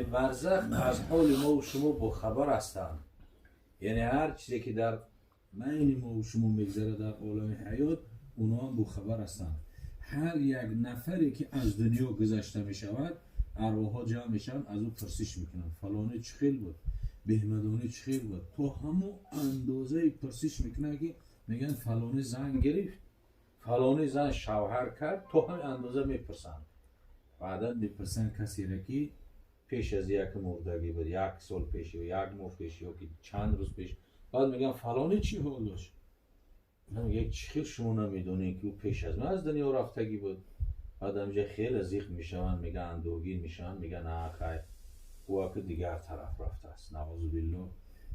Барзах аз ҳоли мо шумо бохабар ҳастанд. Яъне ҳар чизе ки дар байни мо шумо мегзарад дар олами ҳаёт, онҳо ҳам бохабар ҳастанд. Ҳар як нафаре ки аз дунё гузашта мешавад, арвоҳҳо ҷамъ мешаванд, аз ӯ пурсиш мекунанд: фалоне чӣ хел буд, беҳмадонӣ чӣ хел буд. То ҳамун андозаи пурсиш мекунанд, ки мегӯянд фалоне зан гирифт, фалоне зан шавҳар кард, то ҳамин андоза мепурсанд. Баъдан мепурсанд касеро ки пеш аз як мурдагӣ буд, як сол пеш ё як моҳ пеш ё ки чанд рӯз пеш. Баъд мегӯянд: фалоне чӣ ҳол дошт? Мегӯяд: чӣ хел шумо намедонед, ки ӯ пеш аз ман аз дунё рафтагӣ буд? Баъд ҳамҷа хеле зиқ мешаванд, мегӯянд, андӯҳгин мешаванд, мегӯянд: а хайр, ӯ ака дигар тараф рафтааст. Наъузу биллоҳ,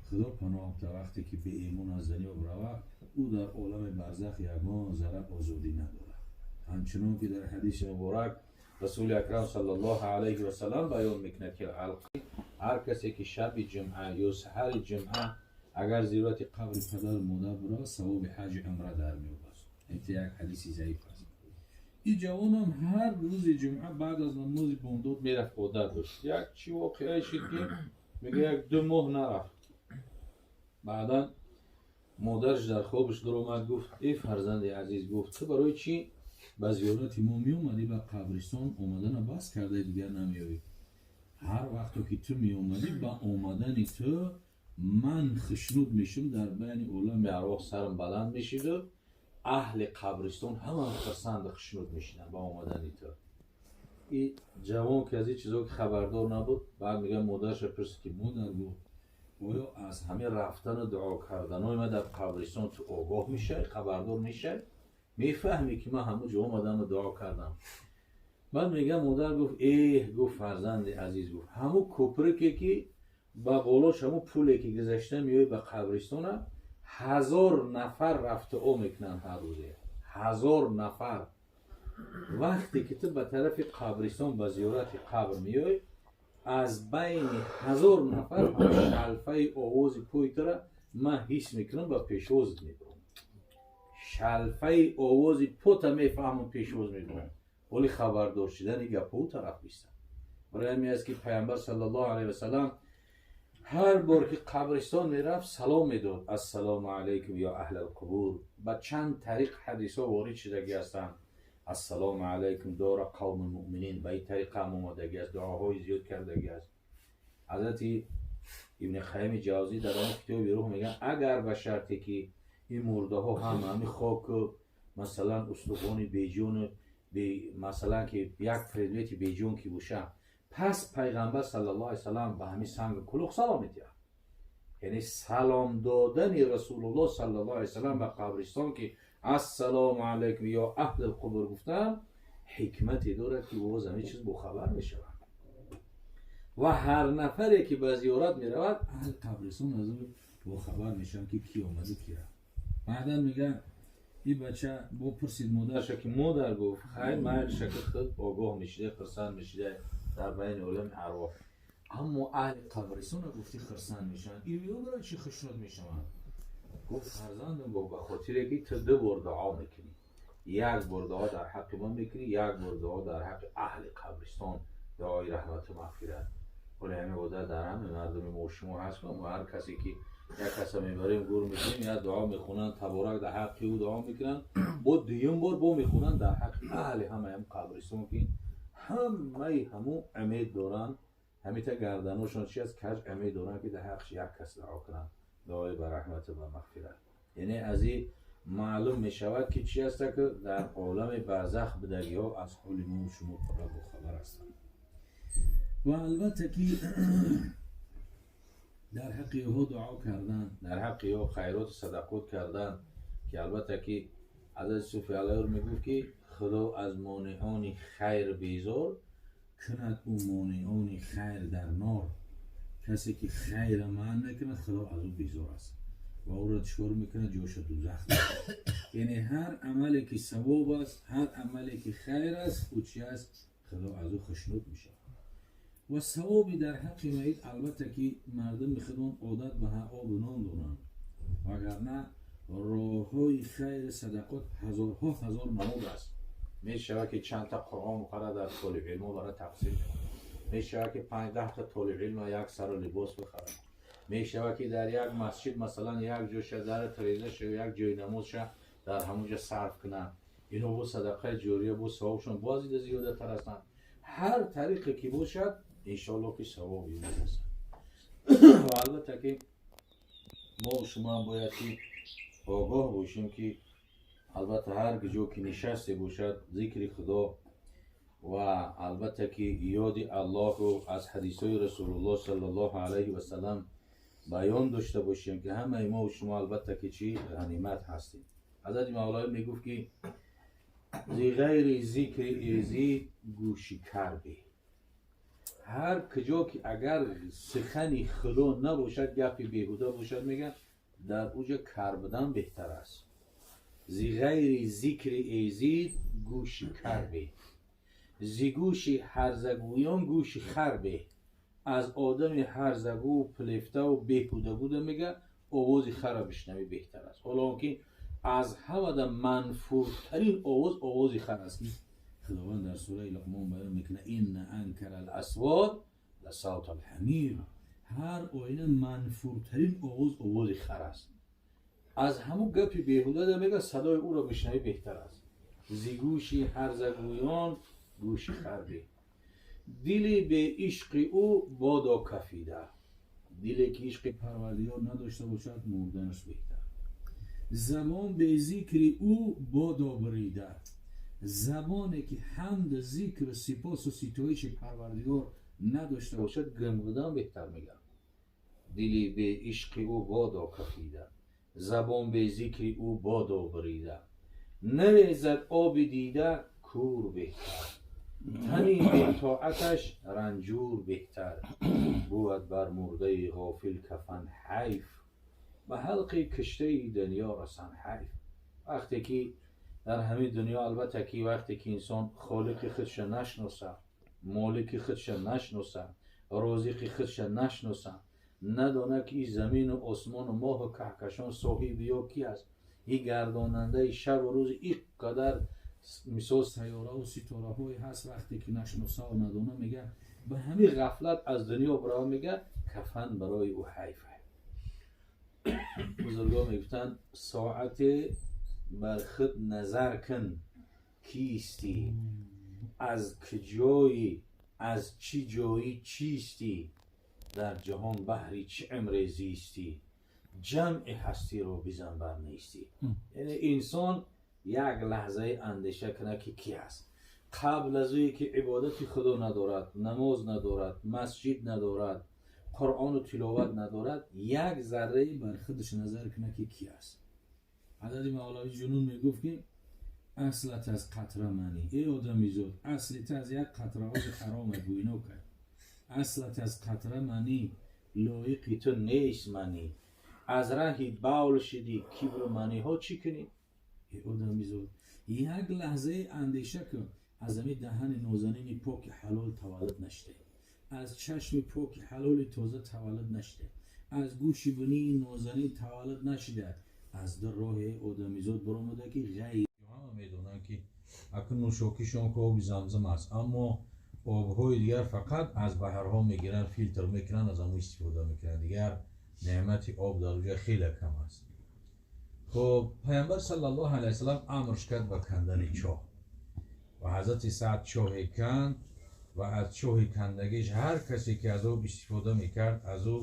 Худо паноҳ. Та вақте ки беимон аз дунё равад, ӯ дар олами барзах ягон зарра озодӣ надорад. Ҳамчунон ки дар ҳадиси муборак Расули Акрам саллаллоҳу алайҳи васаллам баён мекунад, ки ҳар касе ки шаби ҷумъа ё саҳари ҷумъа агар зиёрати қабри падару модар биравад, савоби ҳаҷи умра дар меёбад. Як ҳадиси заиф аст. Ин ҷавонам ҳар рӯзи ҷумъа баъд аз намози бомдод мерафт, одат дошт. Як чӣ воқеае шуд, ки мега, як 2 моҳ нарафт. Баъдан модараш дар хобаш дуромад, гуфт: эй фарзанди азиз, гуфт, ту барои чӣ ба зиёрати мо меомадӣ, ба қабристон омадана бас кардаи, дигар намеоӣ? Ҳар вақто ки ту меомадӣ, ба омадани ту ман хушнуд мешудам, дар байни олами арвоҳ сарам баланд мешиду аҳли қабристон ҳама хурсанду хушнуд мешиданд ба омадани ту. И ҷавон ки аз ин чизо ки хабардор набуд, баъд мегӯяд, модараша пурсид, ки модар, гуфт, оё аз ҳамин рафтану дуо карданои ман дар қабристон ту огоҳ мешавӣ, хабардор мешавӣ, мефаҳмӣ, ки ман ҳамун ҷо омадаму дуо кардам? Баъд мегӯяд, модар гуфт: эҳ, гуфт, фарзанди азиз, гуфт, ҳамун кӯприке ки ба болош, ҳамун пуле ки гузашта меои ба қабристона, 1000 нафар рафту о мекунанд ҳар рӯзе, 1000 нафар. Вақте ки ту ба тарафи қабристон ба зиёрати қабр меоӣ, аз байни 1000 нафар шалфаи овози пои тура ман ҳис мекунам, ба пешвозат мебурам. Шалфаи овози пота мефаҳмам, пешвоз мебурам. Ҳоли хабардор шудани гапҳо тараф бистам. Барои ҳамин аст, ки Паямбар саллаллоҳу алайҳи васаллам ҳар бор ки қабристон мерафт, салом медод: ассалому алайкум ё аҳлал қубур. Ба чанд тариқ ҳадисҳо ворид шудагӣ ҳастанд. Ассалому алайкум дора қавми муъминин, ба ин тариқа ҳам омадагӣ аст, дуоҳои зиёд кардагӣ аст. Ҳазрати Ибни Қайими Ҷавзӣ дар он китоби Рӯҳ мегӯянд, агар ба шарте ки ин мурдаҳо ҳама ҳами хоку, масалан, устухони беҷону, масалан, ки як предмети беҷон ки бошад, пас Пайғамбар саллаллоҳу алайҳи васаллам ба ҳамин сангу кулух салом медиҳад. Яъне салом додани Расулуллоҳ саллаллоҳу алайҳи васаллам ба қабристон, ки ассалому алайкум ё аҳлил қубур гуфтан, ҳикмате дорад, ки боз ҳамин чиз бохабар мешавад ва ҳар нафаре ки ба зиёрат меравад, аҳли қабристон аз ӯ бохабар мешаванд, ки ки омаду ки рафт. Баъдан мегӯяд, ин бача бо пурсид модарша, ки модар, гуфт, хайр, майл шаки худ огоҳ мешида, хурсанд мешида дар байни олами арвоҳ, аммо аҳли қабристона гуфти хурсанд мешаванд, ин барои чӣ хушнуд мешаванд? Гуфт: фарзандам, гуфт, ба хотире ки ту ду бор дуо мекунӣ: як бор дуо дар ҳаққи ман мекунӣ, як бор дуо дар ҳаққи аҳли қабристон, дуои раҳмату мағфират. Ҳоли ҳамин одат дар ҳамаи мардуми мо шумо ҳаст. Мо ҳар касе ки як каса мебарем, гур мекунем, як дуо мехонанд, таборак дар ҳаққи ӯ дуо мекунанд, бо дуюм бор бо мехонанд дар ҳаққи аҳли ҳамаи қабристон, ки ҳамаи ҳамун умед доранд, ҳамита гарданошон чи аст, каҷ, умед доранд, ки дар ҳаққш як кас дуо кунанд, дуои ба раҳмату ба мағфират. Яъне аз ин маълум мешавад, ки чи аста, ки дар олами барзах будагиҳо аз ҳоли мо шумо пурра бохабар ҳастанд. Ва албатта ки дар ҳаққи ӯҳо дуо кардан, дар ҳаққи ё хайроту садақот кардан, ки албатта ки ҳазрати Суфи Аллоҳ мегуфт, ки Худо аз монеони хайр безор кунад, ӯ монеони хайр дар нор. Касе ки хайра манъ мекунад, Худо аз ӯ безор аст ва ӯро чикор мекунад? Ҷоша дузах. Яъне ҳар амале ки савоб аст, ҳар амале ки хайр аст, ӯ чи аст? Худо аз ӯ хушнуд мешавад. Ва савоби дар ҳаққи майит, албатта ки мардуми худон одат ба обу нон доранд, вагарна роҳҳои хайри садақот ҳазорҳо ҳазор намуд аст. Мешавад, ки чандта Қуръон муқаррар дар толибилмо бара тақсим. Мешавад ки 5-10 та толиби илм як сару либос бихарад. Мешавад ки дар як масҷид масалан як ҷоша дар трезаша як ҷои намозша дар ҳамонҷа сарф кунад. Ино бо садақаи ҷория бо савобшон боз дида зиёдатар ҳастанд. Ҳар тариқе ки бошад, иншоалло ки савоби мерасад. Ва албатта ки мо шумо ҳам бояд ки огоҳ бошем, ки албатта ҳар ҷо ки нишасте бошад, зикри Худо ва албатта ки ёди Аллоҳу аз ҳадисҳои Расулуллоҳ саллаллоҳу алайҳи васалам баён дошта бошем, ки ҳамаи мо шумо албатта ки чӣ ғанимат ҳастем. Ҳазрати Мавлои мегуфт, ки зи ғайри зикри эзид гӯши кар бе. Ҳар куҷо ки агар сухани Худо набошад, гапи беҳуда бошад, мегӯяд, дар уҷа кар будан беҳтар аст. Зи ғайри зикри эзид гӯши кар бе, зи гӯши ҳарзагӯён гӯши хар бе. Аз одами ҳарзагӯ, пилефтаву беҳуда буда, мега, овози хара бишнавӣ беҳтар аст. Ҳоло он ки аз ҳамада манфуртарин овоз овози хар аст, ки Худованд дар сураи Луқмон баён мекунад: инна анкара аласвот ласавт алҳамир. Ҳар оина манфуртарин овоз овози хар аст. Аз ҳамун гапи беҳуда, мега, садои ӯро бишнавӣ беҳтар аст. Зи гӯши ҳарзагӯён гӯши хар бе. Дили беишқи ӯ бодо кафида. Диле ки ишқи Парвардигор надошта бошад, мурданаш беҳтар. Забон безикри ӯ бодо бурида. Забоне ки ҳамд, зикр, сипосу ситоиши Парвардигор надошта бошад, гум будан беҳтар, мегӯям. Дили беишқи ӯ бодо кафида, забон безикри ӯ бодо бурида. Нарезад оби дида, кур беҳтар, тани бетоаташ ранҷур беҳтар. Бувад бар мурдаи ғофил кафан ҳайф, ба ҳалқи киштаи дунё расан ҳайф. Вақте ки дар ҳамин дунё, албатта ки вақте ки инсон холиқи худша нашноса, молики худша нашноса, розиқи худша нашноса, надонад, ки ин замину осмону моҳу каҳкашон соҳиби ё ки аст, ин гардонандаи шабу рӯзи ин қадар мисол сайёраву ситораҳое ҳаст, вақте ки нашносаву надона, мега, ба ҳамин ғафлат аз дунё бирава, мега, кафан барои ӯ ҳайф. Бузургон мегуфтанд: соате бар худ назар кун, кистӣ, аз куҷоӣ, аз чӣ ҷоӣ, чистӣ, дар ҷаҳон баҳри чӣ умре зистӣ, ҷамъи ҳастиро бизан бар нестӣ. Яъне инсон як лаҳзаи андеша кунад, ки ки аст, қабл аз ӯе ки ибодати Худо надорад, намоз надорад, масҷид надорад, Қуръону тиловат надорад, як заррае бар худаш назар кунад, ки ки аст. Ҳазрати Мавлави Ҷунун мегуфт, ки аслат аз қатра манӣ, эй одамизод, асли та аз як қатра оби ҳароме бӯйно кард. Аслат аз қатра манӣ, лоиқи ту нест манӣ, аз раҳи бавл шидӣ, кибру маниҳо чӣ кунӣ? Эй одамизод, як лаҳзаи андеша кун: аз ҳамин даҳани нозанини поки ҳалол таваллуд нашуда, аз чашми поки ҳалоли тоза таваллуд нашуда, аз гӯши бунии нозанин таваллуд нашуда, аз ду роҳи одамизод баромада, ки ғайр ҳама медонанд, ки акун нӯшокишон ки оби Замзам аст, аммо обҳои дигар фақат аз баҳрҳо мегиранд, филтр мекунанд, аз ҳамон истифода мекунанд. Дигар неъмати об дар уҷа хеле кам аст. Хуб, Паямбар саллаллоҳу алайҳи васаллам амрш кард ба кандани чоҳ ва ҳазрати Саъд чоҳе канд ва аз чоҳи кандагиш ҳар касе ки аз об истифода мекард, аз ӯ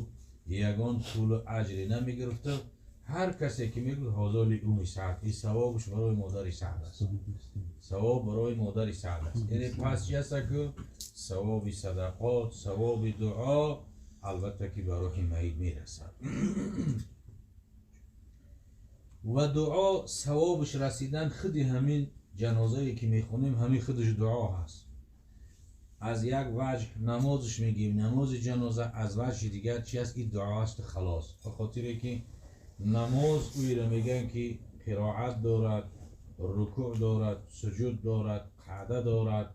ягон пулу аҷре намегирифту ҳар касе ки мегуфт: ҳозо ли уми Саъд, ин савобш барои модари Саъд аст, савоб барои модари Саъд аст. Яъне пас чи аста, ки савоби садақот, савоби дуо албатта ки ба рӯҳи майит мерасад ва дуо савобаш расидан. Худи ҳамин ҷанозае ки мехонем, ҳамин худаш дуо ҳаст. Аз як ваҷҳ намозаш мегӯем, намози ҷаноза, аз ваҷҳи дигар чи аст? Ин дуо асту халос. Ба хотире ки намоз ӯеро мегӯянд, ки қироат дорад, рукӯъ дорад, суҷуд дорад, қаъда дорад.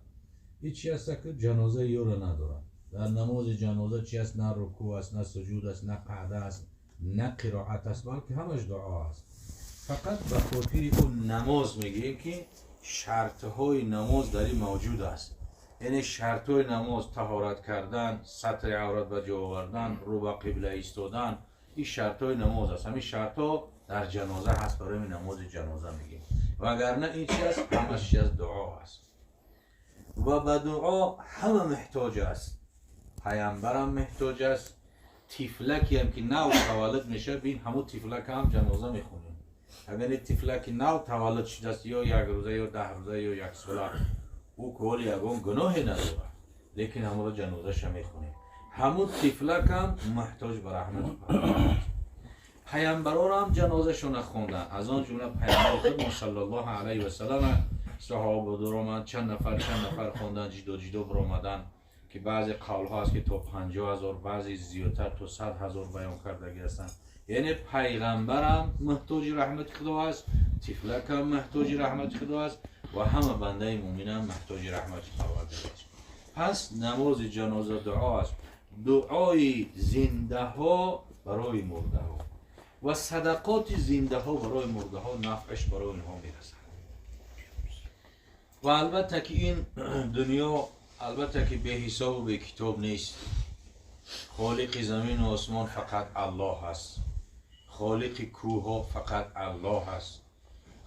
Ин чи аста, ки ҷанозаи ёро надорад. Дар намози ҷаноза чи аст? На рукӯъ аст, на суҷуд аст, на қаъда аст, на қироат аст, балки ҳамаш дуо аст. Фақат ба хотири ӯ намоз мегӯем, ки шартҳои намоз дар ин мавҷуд аст. Яъне шартҳои намоз: таҳорат кардан, сатри аврат ба ҷо овардан, рӯ ба қибла истодан, ин шартҳои намоз аст. Ҳамин шартҳо дар ҷаноза ҳаст, барои намози ҷаноза мегӯем. Вагарна ин чи аст? Ҳамаш чи аст? Дуо аст. Ва ба дуо ҳама муҳтоҷ аст. Паямбарам муҳтоҷ аст, тифлакиам ки нав таваллуд мешавад, бин, ҳамун тифлака ҳам ҷаноза мехонем. Агар тифлаки нав таваллуд шудааст, ё 1 рӯза, ё 10 рӯза, ё яксола, ӯ ҳоли ягон гуноҳе надорад, лекин ҳамонро ҷанозаша мехонем. Ҳамун тифлакам муҳтоҷ ба раҳмати Парвардигор аст. Паямбаронам ҷанозашона хонданд, аз он ҷумла паямбари худмон саллаллоҳу алайҳи васаллам. Саҳоба дуроманд, чанд нафар, чанд нафар хондан, ҷидо ҷидо биромадан, ки баъзе қавлҳо аст, ки то 50 000, баъзе зиёдтар, то 100 000 баён кардагӣ ҳастанд. Яъне пайғамбарам муҳтоҷи раҳмати Худо аст, тифлакам муҳтоҷи раҳмати Худо аст ва ҳама бандаи муъминам муҳтоҷи раҳмати Парвардигор аст. Пас намози ҷаноза дуо аст, дуои зиндаҳо барои мурдаҳо ва садақоти зиндаҳо барои мурдаҳо, нафъаш барои онҳо мерасад. Ва албатта ки ин дунё, албатта ки беҳисобу бекитоб нест. Холиқи замину осмон фақат Аллоҳ аст, холиқи кӯҳҳо фақат Аллоҳ аст,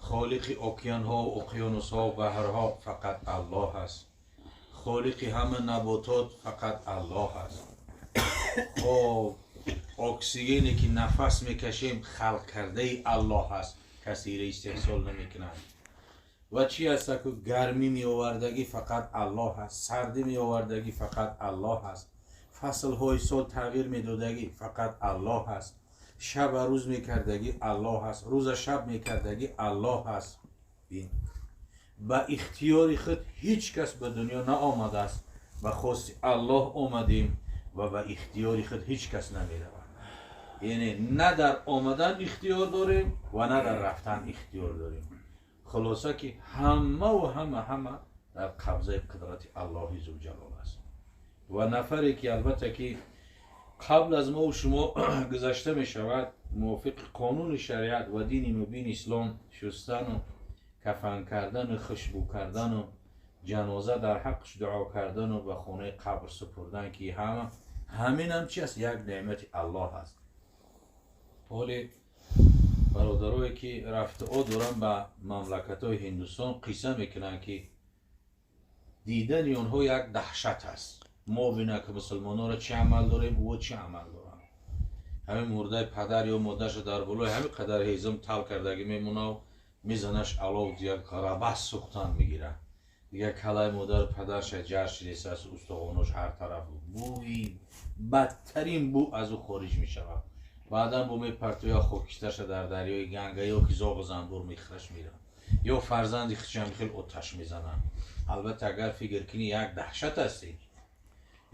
холиқи океанҳо, уқёнусҳо, баҳрҳо фақат Аллоҳ аст, холиқи ҳама наботот фақат Аллоҳ аст. Хоб, оксигене ки нафас мекашем, халқ кардаи Аллоҳ аст, касеро истеҳсол намекунад. Ва чӣ аст ку? Гармӣ меовардагӣ фақат Аллоҳ аст, сардӣ меовардагӣ фақат Аллоҳ аст, фаслҳои сол тағйир медодагӣ фақат Аллоҳ аст, шаба рӯз мекардагӣ Аллоҳ аст, рӯза шаб мекардагӣ Аллоҳ аст. Бин, ба ихтиёри худ ҳеҷ кас ба дунё наомадааст, ба хости Аллоҳ омадем ва ба ихтиёри худ ҳеҷ кас намеравад. Яъне на дар омадан ихтиёр дорем ва на дар рафтан ихтиёр дорем. Хулоса ки ҳамаву ҳама, ҳама дар қабзаи қудрати Аллоҳи зулҷалол аст. Ва нафаре ки, албатта ки, қабл аз мову шумо гузашта мешавад, мувофиқи қонуни шариат ва дини мубини ислом шустану кафан кардану хушбӯ кардану ҷаноза дар ҳаққаш дуо кардану ба хонаи қабр супурдан, ки ҳама ҳаминам чи аст? Як неъмати Аллоҳ аст. Ҳоле бародарое ки рафтуо доранд ба мамлакатҳои Ҳиндустон, қисса мекунанд, ки дидани онҳо як даҳшат аст. Мо бина ки мусулмононро чӣ амал дорем, ӯ чӣ амал доранд. Ҳамин мурдаи падар ё модарша дар болои ҳамин қадар ҳезум тал кардагӣ мемонав, мезанаш алов, як рабас сӯхтан мегирад. Дигар калаи модару падарша ҷар шидесааст, устухонош ҳар тараф, бӯи бадтарин бӯ аз ӯ хориҷ мешавад. Баъдан бо мепартоя хокистарша дар дарёи Ганга, ё ки зоғу занбур мехӯраш меравад, ё фарзанди худшам хел оташ мезананд. Албатта, агар фикр кунӣ, як даҳшат аст.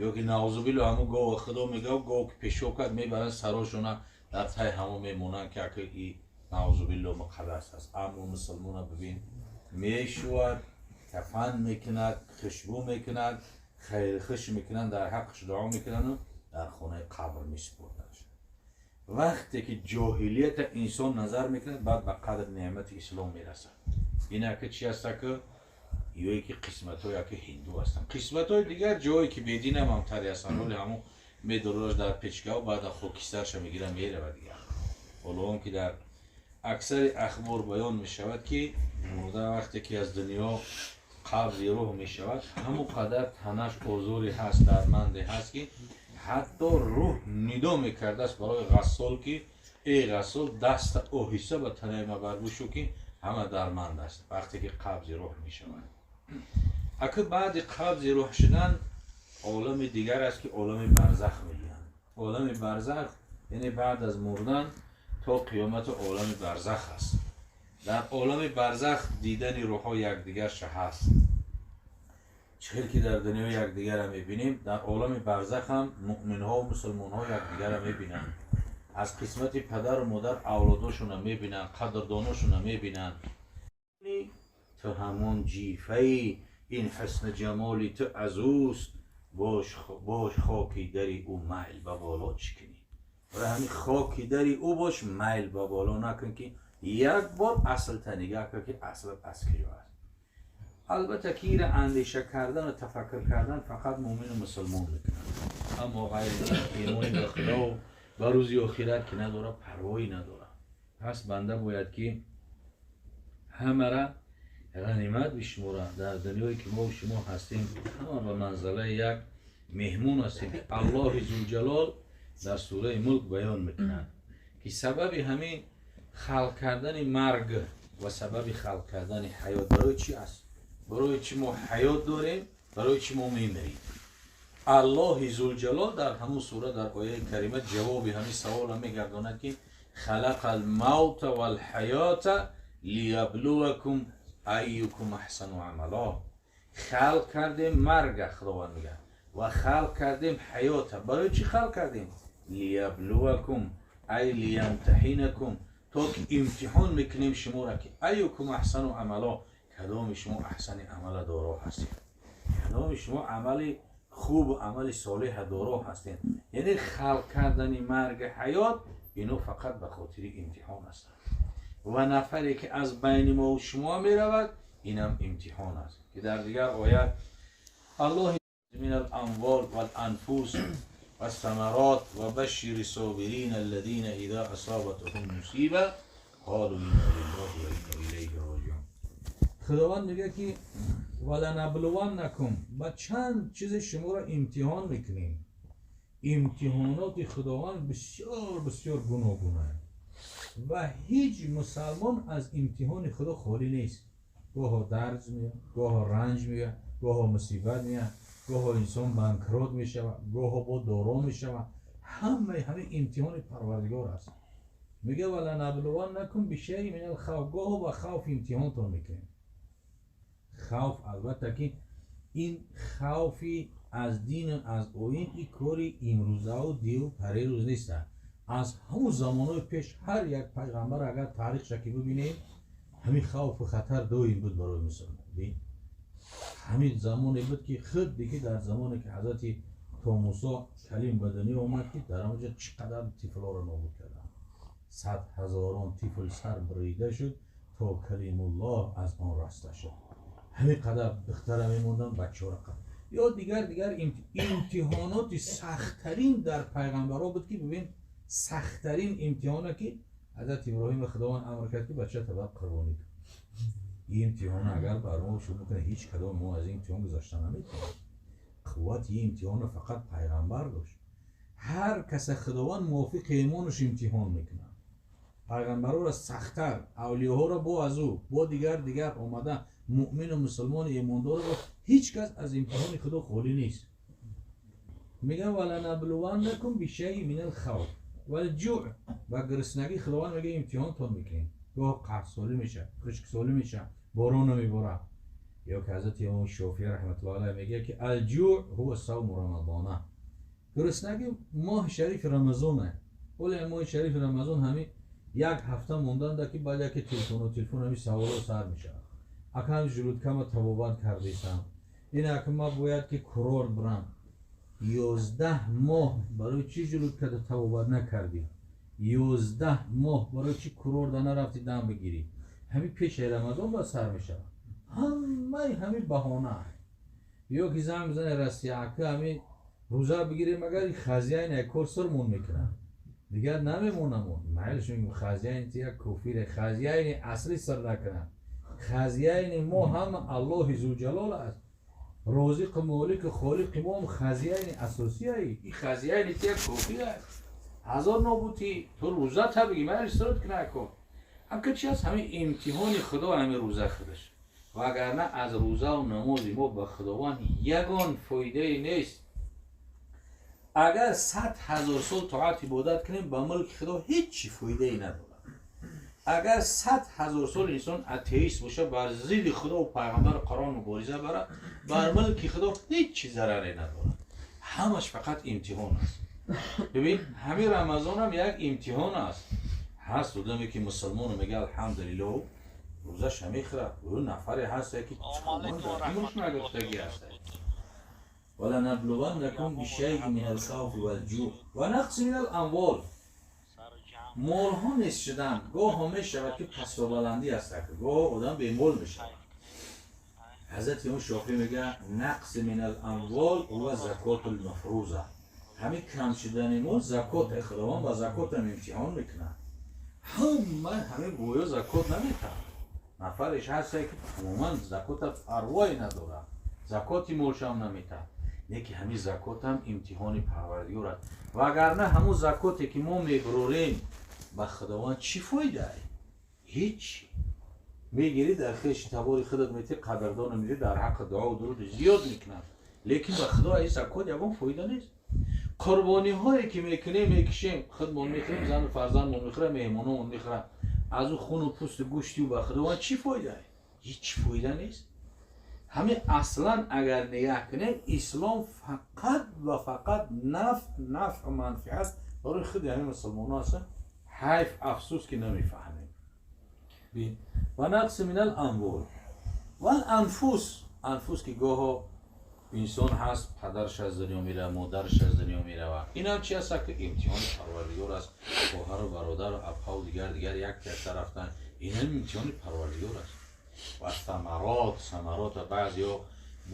Ё ки, наъузубилло, ҳамун гова, Худо мега, гов ки пешоб кард, мебаранд, сарошона дар таи ҳамон мемонанд, ки ака и, наъузубилло, муқаддас аст. Аммо мусулмона бибин, мешӯвад, кафан мекунад, хушбӯ мекунад, хайрхуш мекунанд, дар ҳаққаш дуо мекунанду дар хонаи қабр месупордаш. Вақте ки ҷоҳилията инсон назар мекунад, баъд ба қадри неъмати ислом мерасад. Ин ака чи аста ки ё ки қисматҳое аки ҳинду ҳастанд, қисматҳои дигар ҷое ки бединам ҳам тари ҳастанд, ҳоли ҳамон медораш дар печкао, баъда хокистарша мегирад, меравад дигар. Ҳоло он ки дар аксари ахбор баён мешавад, ки мурда вақте ки аз дунё қабзи рӯҳ мешавад, ҳамон қадар танаш озоре ҳаст, дарманде ҳаст, ки ҳатто рӯҳ нидо мекардааст барои ғассол, ки эй ғассол, даста оҳиста ба танаи ма барбушу, ки ҳама дарманд аст. Вақте ки қабзи рӯҳ мешавад, ака, баъди қабзи рӯҳ шудан олами дигар аст, ки олами барзах мегӯянд. Олами барзах, яъне баъд аз мурдан то қиёмату олами барзах аст. Дар олами барзах дидани рӯҳҳо якдигарша ҳаст. Чӣ хел ки дар дунё якдигарро мебинем, дар олами барзах ҳам муъминҳо, мусулмонҳо якдигарро мебинанд. Аз қисмати падару модар авлодошонро мебинанд, қадрдоношонро мебинанд. Ту ҳамон ҷифаи ин ҳусни ҷамоли ту аз ӯст, бош хоки дари ӯ, майл ба боло чӣ кунӣ? Барои ҳамин хоки дари ӯ бош, майл ба боло накун, ки як бор аслта нигаҳ кун, ки аслат аз куҷо аст. Албатта ки ира андеша кардан ва тафаккур кардан фақат мӯмину мусулмон мекунад, аммо ғайри имони ба Худо ба рӯзи охират ки надорад, парвоӣ надорад. Пас банда бояд ки ҳамара ғанимат бишуморад. Дар дунёе ки мо шумо ҳастем, ҳама ба манзалаи як меҳмон ҳастем. Аллоҳи Зулҷалол дар сураи Мулк баён мекунад, ки сабаби ҳамин халқ кардани марг ва сабаби халқ кардани ҳаёт барои чӣ аст, барои чӣ мо ҳаёт дорем, барои чӣ мо мемирем. Аллоҳи Зулҷалол дар ҳамун сура, дар ояи карима, ҷавоби ҳамин саволро мегардонад, ки халақа алмавта валҳаёта лияблувакум айюкум аҳсану амало. Халқ кардем марга, Худованд мегӯяд, ва халқ кардем ҳаёта. Барои чӣ халқ кардем? Лияблувакум ай лиямтаҳинакум, то ки имтиҳон мекунем шуморо, ки айюкум аҳсану амало, кадоми шумо аҳсани амала доро ҳастед, кадоми шумо амали хубу амали солеҳа доро ҳастед. Яъне халқ кардани марги ҳаёт ино фақат ба хотири имтиҳон ҳастанд. Ва нафаре ки аз байни мо шумо меравад, инам имтиҳон аст, ки дар дигар оят Аллоҳ мин ал-амвол вал-анфус والثمرات وبشر الصابرين الذين إذا أصابتهم مصيبة قالوا إنا لله وإنا إليه راجعون. خداوند میگه که ولنبلونکم، با چند چیز شما را امتحان میکنیم. امتحانات خداوند بسیار بسیار گوناگونه و هیچ مسلمان از امتحان خدا خالی نیست. گاه درد میاد، گاه رنج میاد، گاه مصیبت میاد، گاه انسان банкрот мешавад، гоҳо бо доро мешавад. Ҳамаи ҳамин имтиҳони Парвардигор аст. Мега ولنبلونکم بشیء من الخوف، гоҳо ба хавф имтиҳонтон мекунем. Хавф, албатта ки ин хавфи аз дину аз оин ин кори имрӯзаву диву парерӯз нест. Аз ҳамун замонҳои пеш ҳар як пайғамбар, агар таърихша ки бибинем, ҳамин хавфу хатар доим буд барои мусулмон. Ҳамин замоне буд, ки худ диги дар замоне ки ҳазрати то Мусо Калим ба дунё омад, ки дар онҷо чӣ қадар тифлоро нобуд карданд, сад ҳазорон тифл сар бурида шуд, то Калимуллоҳ аз он раста шуд. Ҳамин қадар духтара мемонданд, бачаҳоро қад ё дигар имтиҳоноти сахттарин дар пайғамбарҳо буд, ки бибин, сахттарин имтиҳона, ки ҳазрат Иброҳима Худованд амр кард, ки бачата баъд қурбонӣ кун. Ин имтиҳона агар бар мо шумо кунад, ҳеҷ кадом мо аз ин имтиҳон гузашта наметавонем. Қуввати ин имтиҳонро фақат пайғамбар дошт. Ҳар каса Худованд мувофиқи имонаш имтиҳон мекунад. Пайғамбарҳоро сахттар, авлиёҳоро бо аз ӯ бо дигар омада муъмину мусулмони имондорро ҳеҷ кас аз имтиҳони Худо холӣ нест. Мегӯям ولنبلونکم بشیء من الخوف والجوع، ба гуруснагӣ Худованд мегӯяд имтиҳонтон мекунем. Гоҳ қаҳтсолӣ мешавад, хушксолӣ мешавад, борон намеборад. Ё ки ҳазрати имом Шофиӣ раҳматуллоҳи алайҳ мегӯяд, ки الجوع هو صوم رمضان, гуруснагӣ моҳи шарифи Рамазоне. Оле моҳи шарифи Рамазон ҳамин як ҳафта монданда, ки баъд яке телефону телефон ҳамин саволо сар мешавад: акам желудка ма табобат кардесам, ин ака ма бояд ки курорт бирам. 11 моҳ барои чӣ желудка та табобат накардӣ? 11 моҳ барои чӣ курорта нарафтӣ дам бигирӣ? Ҳамин пешаи Рамазон ба сар мешавад ҳамаи ҳамин баҳона. Ё ки занг бизане Россия, ака, ҳамин рӯза бигирем, агар хозяин як кор сирмон мекунад, дигар намемонамон. Майлш, мегӯм, хозяин ти як кофире, хозяин и аслӣ сир накунад. Хозяин и мо ҳама Аллоҳи Зулҷалол аст, розиқу молику холиқи мо ҳам хозяин и асосияи. И хозяин и ти як кофир аст. Ҳазор нобудӣ ту рӯза та бигӣ, майлш сирот кунад ко. Ака, чи аст ҳамин имтиҳони Худо, ҳамин рӯза худаш. Вагарна аз рӯзаву намози мо ба Худованд ягон фоидае нест. Агар 100 000 сол тоат ибодат кунем, ба мулки Худо ҳеҷ чи фоидае надорад. Агар 100 000 сол инсон атеист боша, бар зидди Худо пайғамбару Қуръон мубориза барад, бар мулки Худо ҳеҷ чи зараре надорад. Ҳамаш фақат имтиҳон аст. Бибин, ҳамин Рамазонам як имтиҳон аст. Ҳаст одаме ки мусулмону мега алҳамдулиллоҳ, рӯзаша мехӯрад. Ӯ нафаре ҳаст, ки умрш нагуфтагӣ аст. ولنبلونکم بشیء من الخوف والجوع ونقص من الاموال. Молҳо нест шудан гоҳо мешавад, ки пасту баландӣ аст, гоҳ одам бемол мешавад. Ҳазрати Имом Шофеъӣ мегӯяд нақс мин ал-амвол ва закотул мафруза. Ҳамин кам шудани мол закот, Худованд ба закотам имтиҳон мекунад. Ҳама ҳамин гӯё закот наметаҳад. Нафареш ҳаст ки тамоман закота парвое надорад, закоти молшам наметаҳад. Неки ҳамин закотам имтиҳони Парвардигор аст. Вагарна ҳамун закоте ки мо мебурорем ба Худованд чӣ фоидае? Ҳеҷ. Мегирӣ дар хеши табори худат метӣ, қадрдона медӣ, дар ҳаққи дуо дуруд зиёд мекунад, лекин ба Худо ин закот ягон фоида нест. Қурбониҳое ки мекунем, мекушем, худмон мехӯрем, зану фарзандмон мехӯрад, меҳмономон мехӯрад, аз ӯ хуну пӯсту гӯштию ба Худованд чӣ фоидае? Ҳеҷ фоида нест. Ҳамин аслан агар нигаҳ кунем, ислом фақат ва фақат нафъ манфиат барои худи ҳамин мусулмонон аст. Ҳайф, афсӯс ки намефаҳмем. Ва нақси мин ал-амвол вал анфус. Анфус ки гоҳо инсон ҳаст, падараш аз дунё меравад, модараш аз дунё меравад. Инам чи аст ки имтиҳони Парвардигор аст. Хоҳару бародару апҳаву дигар як якта рафтан, инам имтиҳони Парвардигор аст. Ва самарот, самарота баъзеҳо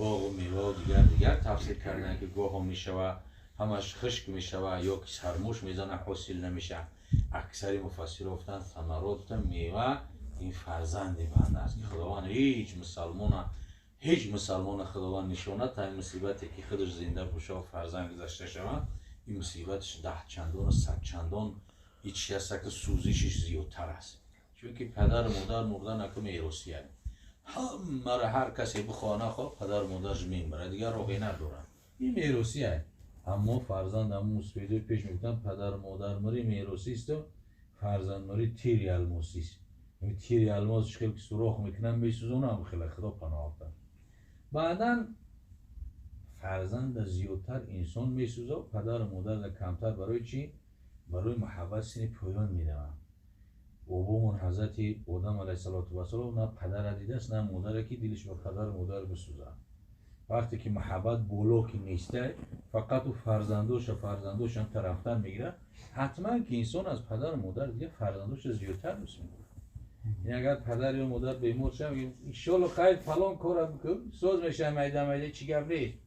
боғу мевау дигар тафсир карданд ки гоҳо мешавад ҳамаш хушк мешавад ё ки сармош мезанад, ҳосил намешавад. Аксари муфассиро гуфтанд самарот гуфтанд мева ин фарзанди банда аст ки Худованд ҳеҷ мусалмона Худованд нишона та ин мусибате ки худаш зинда бошад, фарзанд гузашта шавад, ин мусибаташ даҳчандону садчандон ҳеҷ чи аст ки сӯзишиш зиёдтар аст. Чунки падару модар мурдан аку меросия, ҳамаро ҳар касе бихоҳ нахоҳ падару модараш мемирад, дигар роҳе надорад. Ин меросия. Аммо фарзанд ҳамун мусибатҳои пеш мегуфтанд, падару модар мури меросисту фарзанд мури тири алмосист. Тири алмос хел ки сурох мекунанд, месӯзонам, хеле Худо паноҳ афтад. Баъдан фарзанда зиёдтар инсон месӯзад, падару модарда камтар. Барои чӣ? Барои муҳаббат сини поён меравад. Бобомон ҳазрати Одам алайҳиссалоту вассалом на падара дидааст, на модаре ки дилаш ба падару модар бисӯзад. Вақте ки муҳаббат боло ки нестай, фақат ӯ фарзандошам тарафтар мегирад, ҳатман ки инсон аз падару модар дига фарзандоша зиёдтар дӯст медорад. Ин агар падар ё модар бемор шавад, иншоалло хайр, фалон кора бикун, соз мешавад, майда майда, чӣ гап нест.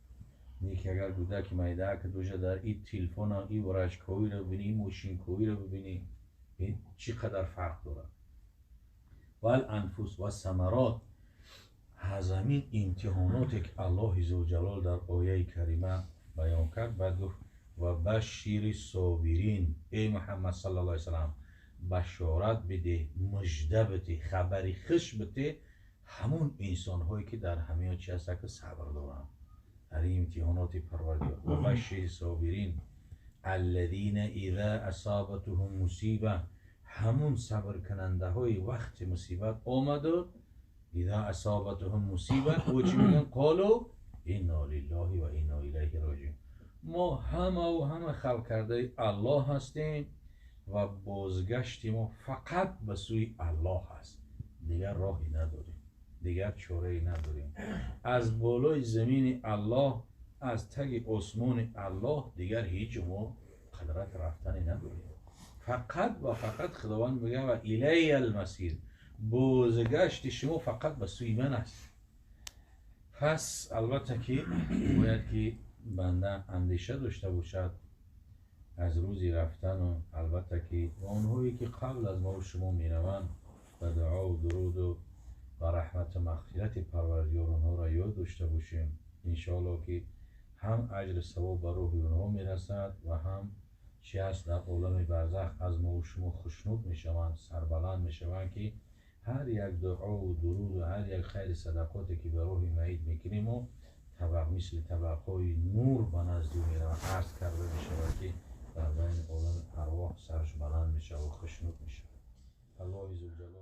Неки агар кӯдаки майдаак бошад, дар и телефона, и врачковиро бибинӣ, и мошинковиро бибинӣ, чӣ қадар фарқ дорад. Вал анфус ва самарот аз ҳамин имтиҳоноте ки Аллоҳи зулҷалол дар ояи карима баён кард, баъд гуфт ва башшири собирин. Эй Муҳаммад саллаллоҳу алайҳи васаллам, башорат бидеҳ, мужда бидеҳ, хабари хуш бидеҳ ҳамун инсонҳое ки дар ҳамиё чи ҳастанд ки сабр доранд дар ин имтиҳоноти Парвардигор. Ва башшири собирин аллазина иза асабатуҳум мусиба. Ҳамун сабркунандаҳои вақти мусибат омаду иза асабатуҳум мусиба, о чӣ мегӯянд? Қолу инна лиллаҳи ва инна илайҳи роҷиун. Мо ҳамаву ҳама халқ кардаи Аллоҳ ҳастем ва бозгашти мо фақат ба сӯи Аллоҳ аст. Дигар роҳе надорем, дигар чорае надорем. Аз болои замини Аллоҳ, аз таги осмони Аллоҳ дигар ҳеҷ мо қудрат рафтане надорем. Фақат ва фақат Худованд мегӯяд ва илайя алмасир, бозгашти шумо фақат ба сӯи ман аст. Пас албатта ки бояд ки банда андеша дошта бошад аз рӯзи рафтану албатта ки онҳое ки қабл аз мову шумо мераванд, ба дуову дуруду ба раҳмату мағфирати Парвардигор онҳоро ёд дошта бошем. Иншоалло ки ҳам аҷру савоб ба рӯҳи онҳо мерасад ва ҳам чи аст дар олами барзах аз мову шумо хушнуд мешаванд, сарбаланд мешаванд ки ҳар як дуову дуруду ҳар як хайри садақоте ки ба рӯҳи маит мекунем, мо табақ мисли табақҳои нур ба назди ӯ меравад. Арз карда мешавад ки